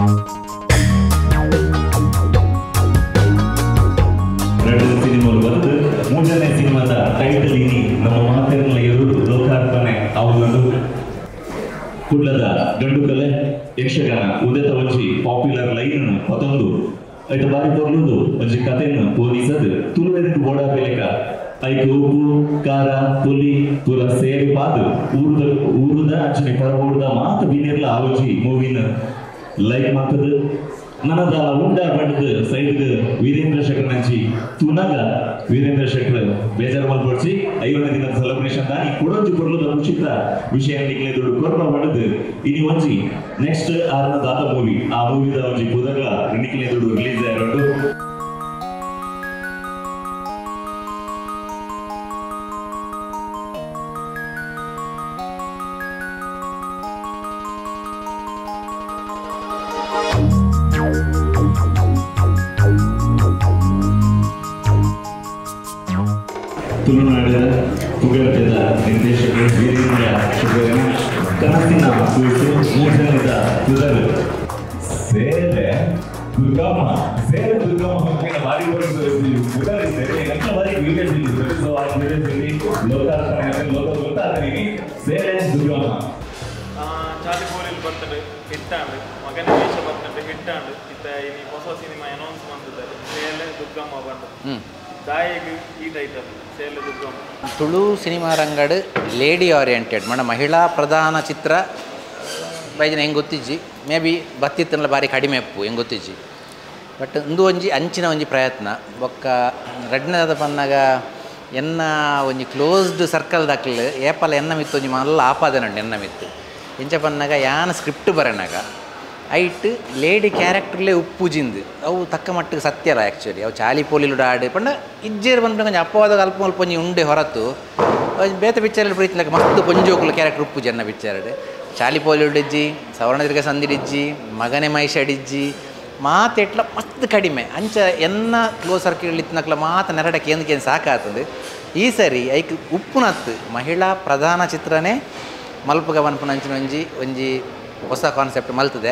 ಎರಡು ಸಿನಿಮಾಲು ಬಂದು ಮೂರನೇ ಸಿನಿಮಾದ ಟೈಟಲ್ ಇನಿ ನಮ್ಮ ಮಾತೆರ್ನ ಎದುರು ಲೋಕಾರ್ಪಣೆ ಆವುದುಂಡು. ಕುಡ್ಲದ ಗಂಡುಕಲೆ ಯಕ್ಷಗಾನ ಉದತ ಒಂಜಿ ಪಾಪ್ಯುಲರ್ ಲೈನ್ ಪತೊಂದು ಐತ ಬಾರಿ ಪೊರ್ಲುಂದು ಒಂಜಿ ಕಥೆಯನ್ನು ಬೋಧಿಸದು ತುಳುವೆರೆಗ್ ಬೋಡಾ ಬೆಲೆಕ ಐಕ್ ಉಪ್ಪು ಖಾರ ಪುಲಿ ಪೂರ ಸೇರಿ ಪಾದು ಊರುದ ಊರುದ ಅಂಚನೆ ಪರವೂರುದ ಮಾತ ಬಿನ್ನೆರ್ಲ ಆ ಒಂಜಿ ಮೂವಿನ ಲೈಕ್ ಮಾಡ್ತದೆ. ನನದ ಉಂಡ ಬಂಡದ ಸೈಡ್ ವೀರೇಂದ್ರ ಶೆಟ್ಟರ್ ನಂಚಿ ತುನಗ ವೀರೇಂದ್ರ ಶೆಟ್ಟರ್ ಬೇಜಾರು ಮಲ್ಪೊಡ್ಚಿ 50ನೇ ದಿನದ ಸೆಲೆಬ್ರೇಷನ್ ದಾನಿ ಕುಡೊಂಜಿ ಕೊರ್ಲುದ ಉಚಿತ ವಿಷಯ ನಿಕ್ಲೆ ದುಡ್ಡು ಕೊರ್ಪ ಬಂಡದು ಇನಿ ಒಂಜಿ ನೆಕ್ಸ್ಟ್ ಆರ್ನ ದಾದ ಮೂವಿ ಆ ಮೂವಿದ ಒಂಜಿ ಪುದರ್ಲ ನಿಕ್ಲೆ ದುಡ್ಡು ರಿಲೀಸ್ ಆಯಿರೋಡು. ತುಳುನಾಡಿನ ಪುಗರ್ತೆದ ನಿರ್ದೇಶಕರು ವೀರೇಂದ್ರ ಶೆಟ್ಟರ್ ಕನಸಿನ ಕುರಿತು ಮೂರನೇದ ಪುದರ್ ಸೇರೆ ದುರ್ಗಮ್ಮ ಸೇರೆ ದುರ್ಗಮ್ಮ ಮಕ್ಕಳ ಬಾರಿ ಪುದರ್ ಸೇರೆ ನನ್ನ ಬಾರಿ ವೀರೇಂದ್ರ ಸೊ ಆ ವೀರೇಂದ್ರಲ್ಲಿ ಲೋಕಾರ್ಪಣೆ ಲೋಕ ಗೊತ್ತಾಗ್ತೀನಿ ಸೇರೆ ದುರ್ಗಮ್ಮ. ಚಾಲಿಪೋಲಿಲ್ ಬರ್ತಡೆ ಹಿಟ್ಟಾಂಡ್ ಮಗನ ವೇಷ ಬರ್ತಡೆ ಹಿಟ್ಟಾಂಡ್ ಇತ್ತ ಇನಿ ಹೊಸ ಸಿನಿಮಾ ಅನೌನ್ಸ್ ಮಾಡ್ತಿದ್ದಾರೆ ಸೇಲೆ ದುರ್ಗಮ್ಮ ಬಂದು ದಾಯಿಗೆ ಈ ಟೈಟಲ್ ಸೇಲೆ ದುರ್ಗಮ್ಮ. ತುಳು ಸಿನಿಮಾ ರಂಗಡ್ ಲೇಡಿ ಓರಿಯೆಂಟೆಡ್ ಮಣ ಮಹಿಳಾ ಪ್ರಧಾನ ಚಿತ್ರ ಬೈಜನ ಹೆಂಗೆ ಗೊತ್ತಿಜ್ಜಿ ಮೇ ಬಿ ಬತ್ತಿತ್ತನಲ್ಲ ಬಾರಿ ಕಡಿಮೆ ಅಪ್ಪು ಹೆಂಗೆ ಗೊತ್ತಿಜ್ಜಿ ಬಟ್ ಇಂದು ಒಂಜಿ ಅಂಚಿನ ಒಂಜಿ ಪ್ರಯತ್ನ ಬೊಕ್ಕ ರಡ್ನದ ಪನ್ನಾಗ ಎನ್ನ ಒಂಜಿ ಕ್ಲೋಸ್ಡ್ ಸರ್ಕಲ್ ದಾಖಲು ಏಪಲ ಎನ್ನ ಮಿತ್ತು ಒಂಜಿ ಮಲ್ಲ ಆಪಾದನೆ ಎನ್ನ ಮಿತ್ತು ಎಂಚ ಪನ್ನಾಗ ಯಾನ ಸ್ಕ್ರಿಪ್ಟ್ ಬರೆನಾಗ ಐಟ್ ಲೇಡಿ ಕ್ಯಾರೆಕ್ಟರ್ಲೇ ಉಪ್ಪುಜಿಂದು ಅವು ತಕ್ಕ ಮಟ್ಟಿಗೆ ಸತ್ಯಲ್ಲ ಆ್ಯಕ್ಚುಲಿ ಅವು ಚಾಲಿ ಪೋಲಿಲು ಆಡು ಪಂಡ ಇಜ್ಜೇರು ಬಂದ ಒಂಜಿ ಅಪವಾದ ಅಲ್ಪ ಅಲ್ಪ ಒಂಜಿ ಉಂಡೆ ಹೊರತು ಬೇತೆ ಪಿಕ್ಚರ್ ಪ್ರೀತಿ ಲಕ್ಕ ಮಸ್ತ್ ಪೊಂಜೋಕುಲು ಕ್ಯಾರೆಕ್ಟರ್ ಉಪ್ಪುಜಿ ಅನ್ನ ಪಿಕ್ಚರ್ ಚಾಲಿ ಪೋಲಿಡಿಜ್ಜಿ ಸವರ್ಣದೀರ್ಘ ಸಂದಿಡಿಜ್ಜಿ ಮಗನೆ ಮೈಷಡಿಜ್ಜಿ ಮಾತೆಟ್ಲ ಮಸ್ತ್ ಕಡಿಮೆ ಅಂಚ ಎನ್ನ ಕ್ಲೋಸ್ ಸರ್ಕಿಲ್ ಇತ್ತಿನಕ್ಲ ಮಾತ ನೆರಡಕ್ಕೆ ಏನಕ್ಕೆ ಸಾಕಾಗ್ತದೆ. ಈ ಸರಿ ಐಕ್ ಉಪ್ಪುನತ್ತು ಮಹಿಳಾ ಪ್ರಧಾನ ಚಿತ್ರನೇ ಮಲ್ಪುಗ ಪನ್ಪುನ ಅಂಚಿನ ಒಂಜಿ ಒಂಜಿ ಹೊಸ ಕಾನ್ಸೆಪ್ಟ್ ಮಲ್ತದೆ.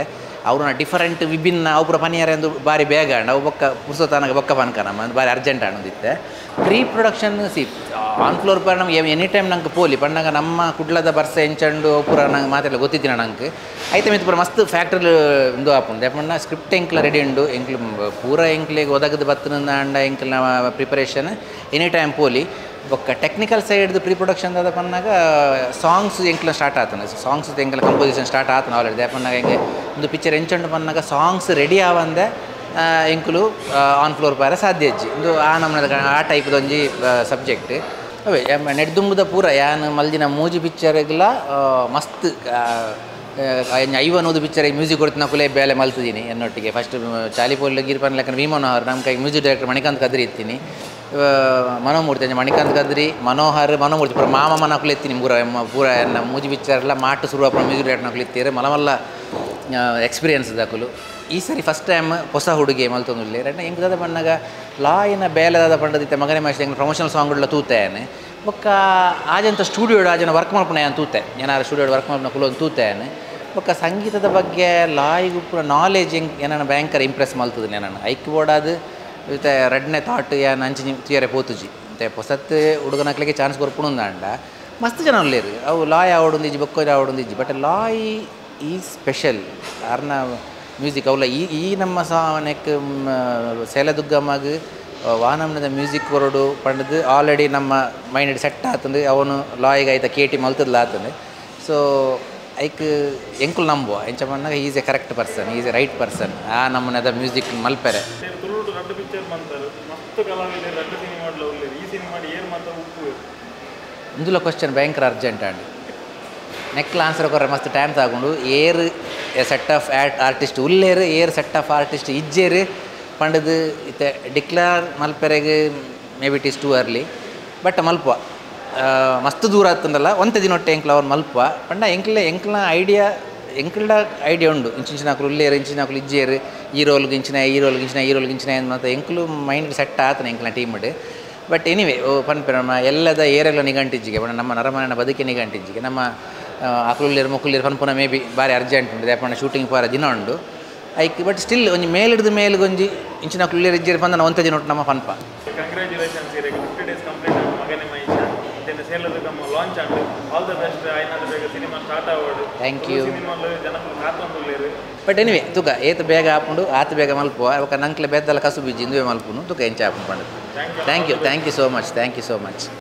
ಅವ್ರನ್ನ ಡಿಫರೆಂಟ್ ವಿಭಿನ್ನ ಅವು ಪೂರ ಪನಿಯಾರ ಎಂದು ಬಾರಿ ಬೇಗ ಅಂಡ್ ಅವು ಬೊಕ್ಕ ಪುರ್ಸೊತ್ತಾನಗ ಬೊಕ್ಕ ಪನ್ಕ ನಮ್ಮ ಬಾರಿ urgent ಆಣೊಂದಿತ್ತೆ. Pre production see on floor ಪರ ನಮ್ಗೆ ಎನಿ ಟೈಮ್ ನಂಗೆ ಪೋಲಿ ಪಣ್ಣಾಗ ನಮ್ಮ ಕುಡ್ಲದ ಬರ್ಸ ಎಂಚಂಡು ಪೂರ ನಂಗೆ ಮಾತೆಲ್ಲ ಗೊತ್ತಿತ್ತಿನ ನಂಗೆ ಐತೆ ಮಿತ್ತು ಪೂರ ಮಸ್ತ್ ಫ್ಯಾಕ್ಟ್ರಿ ಇಂದು ಆಪುಂಡು ಪಂಡ ಸ್ಕ್ರಿಪ್ಟ್ ಎಂಕ್ಲ ರೆಡಿ ಉಂಡು ಎಂಕ್ಲು ಪೂರ ಎಂಕ್ಲಿಗೆ ಒದಗದು ಬತ್ತನ ಅಂಡ ಎಂಕ್ಲ ಪ್ರಿಪರೇಷನ್ ಎನಿ ಟೈಮ್ ಪೋಲಿ. ಬೊಕ್ಕ ಟೆಕ್ನಿಕಲ್ ಸೈಡ್ದು ಪ್ರೀ ಪ್ರೊಡಕ್ಷನ್ ದಾದ ಪನ್ನಾಗ ಸಾಂಗ್ಸ್ ಎಂಕ್ಲ ಸ್ಟಾರ್ಟ್ ಆತನ ಸಾಂಗ್ಸ್ ಎಂಕ್ಲ ಕಂಪೋಸಿಷನ್ ಸ್ಟಾರ್ಟ್ ಆತನ ಆಲ್ರೆಡಿ ದಾಪನ್ನಾಗ ಹೆಂಗೆ ಒಂದು ಪಿಕ್ಚರ್ ಎಂಚಂಡು ಪನ್ನಾಗ ಸಾಂಗ್ಸ್ ರೆಡಿ ಆವಂದೆ ಎಂಕುಲು ಆನ್ ಫ್ಲೋರ್ ಪಾರ ಸಾಧ್ಯ ಅಜ್ಜಿ ಒಂದು ಆ ನಮ್ಮನೆ ಆ ಟೈಪ್ದ ಒಂಜಿ ಸಬ್ಜೆಕ್ಟ್ ಅವೇ ನೆಡ್ದುಂಬುದ ಪೂರ ಯಾನ್ ಮಲ್ದಿನ ಮೂಜಿ ಪಿಕ್ಚರ್ಗೆಲ್ಲ ಮಸ್ತ್ 50 ಪಿಕ್ಚರ್ ಮ್ಯೂಸಿಕ್ ಕೊಡ್ತಿನ ಕುಲೇ ಬೇಲೆ ಮಲ್ತಿದ್ದೀನಿ ಎನ್ನೊಟ್ಟಿಗೆ. ಫಸ್ಟ್ ಚಾಲಿಪೋಲ್ ಗಿರ್ಪನ್ ಲೆಕ್ಕನ ಭೀಮನೋಹರ್ ನಮ್ಮ ಕೈ ಮ್ಯೂಸಿಕ್ ಡೈರೆಕ್ಟರ್ ಮಣಿಕಾಂತ್ ಕದ್ರಿ ಇತ್ತೀನಿ ಮನೋಮೂರ್ತಿ ಅಂಚೆ ಮಣಿಕಾಂತ್ ಕದ್ರಿ ಮನೋಹರ್ ಮನೋಮೂರ್ತಿ ಪೂರ ಮಾಮ ಮನಕುಲು ಎತ್ತೀನಿ ಪೂರ ಪೂರ ಎನ್ನ ಮೂಜಿ ಪಿಕ್ಚರ್ ಎಲ್ಲ ಮಾಟು ಸುರುವಾಪುರ ಮ್ಯೂಸಿಕ್ ಡೈರೆಕ್ಟರ್ ನಕಲು ಎತ್ತೀರಿ ಮಲಮಲ್ಲ ಎಕ್ಸ್ಪೀರಿಯನ್ಸ್ ದಾಕುಲು. ಈ ಸರಿ ಫಸ್ಟ್ ಟೈಮ್ ಹೊಸ ಹುಡುಗಿ ಮಲ್ತೊಂದುಲ್ಲೆ ರಡ್ಡ ಎಂಕ್ ದಾದ ಪಣ್ಣಾಗ ಲಾಯಿನ ಬೇಲೆದಾದ ಪಂಡದಿತ್ತೆ ಮಗನೇ ಮಹೇಶ್ ಎಂಕ್ ಪ್ರಮೋಷನಲ್ ಸಾಂಗ್ಗಳ ತೂತೇನೆ ಬೊಕ್ಕ ಆಜಂತ ಸ್ಟುಡಿಯೋಡು ಆಜನ ವರ್ಕ್ ಮಲ್ಪುನ ಯಾನ್ ತೂತೆ ಏನಾರು ಸ್ಟುಡಿಯೋಡು ವರ್ಕ್ ಮಲ್ಪುನ ಕುಲೊಂದು ತೂತೇನೆ. ಬೊಕ್ಕ ಸಂಗೀತದ ಬಗ್ಗೆ ಲಾಯಿಗ್ ಪೂರ ನಾಲೆಜ್ ಎಂಕ್ ಏನಾನ ಭಯಂಕರ ಇಂಪ್ರೆಸ್ ಮಲ್ತದ ಏನಾನ ಐಕ್ ಬೋಡಾದ್ ಇತ್ತೆ ರಡ್ನೆ ಥಾಟ್ ಯಾನ್ ಅಂಚಿ ತುಯರೆ ಪೋತುಜಿ ಮತ್ತೆ ಹೊಸತ್ ಹುಡುಗನಕ್ಲಿಗೆ ಚಾನ್ಸ್ ಕೊರ್ಪುಣುಂದಾಂಡ ಮಸ್ತ್ ಜನ ಉಲ್ಲೇರು ಅವು ಲಾಯ್ ಆವಡೊಂದಿಜ್ಜಿ ಬೊಕ್ಕ ಆವಡೊಂದಿಜ್ಜಿ ಬಟ್ ಲಾಯ್ ಈ ಸ್ಪೆಷಲ್ ಆರ್ನ ಮ್ಯೂಸಿಕ್ ಅವಲ ಈ ಈ ನಮ್ಮ ನೆಕ್ ಸೇಲದುಗ್ಗಮ್ಮಗ್ ವಾನಮ್ನದ ಮ್ಯೂಸಿಕ್ ಕೊರಡು ಪಂಡದು ಆಲ್ರೆಡಿ ನಮ್ಮ ಮೈಂಡ್ ಸೆಟ್ ಆತಂದು ಅವನು ಲಾಯಿಗೆ ಆಯ್ತ ಕೇಟಿ ಮಲ್ತದ್ಲ ಆತಂದು. ಸೊ ಐಕ್ ಎಂಕುಲು ನಂಬುವ ಎಂಚ ಪನ್ನಾಗ is a correct person is a right person ಆ ನಮ್ಮನೆದ ಮ್ಯೂಸಿಕ್ ಮಲ್ಪೆರೆ. ತುಳುಟು ರಡ್ಡು ಪಿಕ್ಚರ್ ಮಂತಾರೆ ಮಸ್ತ್ ಕಲಾವಿದರು ರಡ್ಡು ಸಿನಿಮಾ ಉಲ್ಲೇರು ಈ ಸಿನಿಮಾ ಏರ್ ಮಾತ ಉಪ್ಪು ಇಂದುಲ ಕ್ವಶನ್ ಭಯಂಕರ ಅರ್ಜೆಂಟ್ ಆಂಡ್ ನೆಕ್ಲ ಆನ್ಸರ್ ಕೊರ್ರೆ ಮಸ್ತ್ ಟೈಮ್ ತಗೊಂಡು ಏರ್ ಸೆಟ್ ಆಫ್ ಆರ್ಟಿಸ್ಟ್ ಉಲ್ಲೇರು ಏರ್ ಸೆಟ್ ಆಫ್ ಆರ್ಟಿಸ್ಟ್ ಇಜ್ಜೇರು ಪಂಡದು ಇತ್ತೆ ಡಿಕ್ಲೇರ್ ಮಲ್ಪೆರೆಗ್ maybe it is too early but ಮಲ್ಪ ಮಸ್ತ್ ದೂರ ಆತಂದಲ್ಲ ಒಂತೆ ದಿನೊಟ್ಟೆ ಎಂಕ್ಲ ಅವ್ರು ಮಲ್ಪ ಪಂಡ ಎಂಕ್ಲೆ ಎಂಕ್ಲ ಐಡಿಯಾ ಎಂಕ್ಲ ಐಡಿಯಾ ಉಂಡು ಇಂಚಿನ ಉಲ್ಲೇರು ಇಂಚಿನ ಇಜ್ಜೇರು ಈ ರೋಲ್ಗೆ ಇಂಚಿನ ಈ ರೋಲ್ಗೆ ಇಂಚಿನ ಈ ರೋಲ್ಗೆ ಇಂಚಿನ ಮತ್ತು ಎಂಕ್ಲು ಮೈಂಡ್ ಸೆಟ್ ಆತನ ಎಂಕ್ಲ ಟೀಮ್ಡ್. ಬಟ್ ಎನಿವೆ ಪನ್ಪೆ ನಮ್ಮ ಎಲ್ಲದ ಏರೆಲ್ಲ ನಿಘಂಟಿಜ್ಜಿಗೆ ಪಂಡ ನಮ್ಮ ನರಮರಣ ಬದುಕೆ ನಿಘಂಟಿಜ್ಜಿಗೆ ನಮ್ಮ ಅಕ್ಲುಲ್ಲೇರು ಮೊಕ್ಕುಲ್ಲೇರು ಪನ್ಪುನ ಮೇ ಬಿ ಭಾರಿ ಅರ್ಜೆಂಟ್ ಉಂಟು ಯಾಪಂಡ ಶೂಟಿಂಗ್ ಪಾರ ದಿನ ಉಂಡು. ಐಕ್ ಬಟ್ ಸ್ಟಿಲ್ ಒಂಜಿ ಮೇಲಿಡ್ದು ಮೇಲ್ಗೊಂಜಿ ಇಂಚಿನ ಕುಳ್ಳಿರ್ ಇಜ್ಜೆರ್ ಪಂದ್ ಒಂತೆ ದಿನ ನಮ್ಮ ಪನ್ಪ. ಕಂಗ್ರ್ಯಾಚುಲೇಷನ್ಸ್ ಇರೆಗ್ 50 ಡೇಸ್ ಕಂಪ್ಲೀಟ್ ಆಂಡ್ ಮಗನೆ ಮಹಿಷ ಇಂಚೆನೆ ಸೇಲ ದುರ್ಗಮ್ಮ ಲಾಂಚ್ ಆಂಡ್. ಆಲ್ ದ ಬೆಸ್ಟ್. ಆಯಿನಾತ್ ಬೇಗ ಸಿನಿಮಾ ಸ್ಟಾರ್ಟ್ ಆವಡ್. Thank you. ಸಿನಿಮಾಲು ಜನಕುಲು ಕಾತೊಂದುಲ್ಲೆರ್. ಬಟ್ ಎನಿವೆ ತುಕ ಏತ್ ಬೇಗ ಆಪುಂಡು ಆತ್ ಬೇಗ ಮಲ್ಪುವ. ಬೊಕ ನಂಕ್ಲೆ ಬೇತೆಲ ಕಸು ಬೀಜಿ ಇಂದುವೆ ಮಲ್ಪುನು ತುಕ ಎಂಚ ಆಪುಂಡು ಪಂಡುದು. Thank you. Thank you, thank you so much, thank you so much.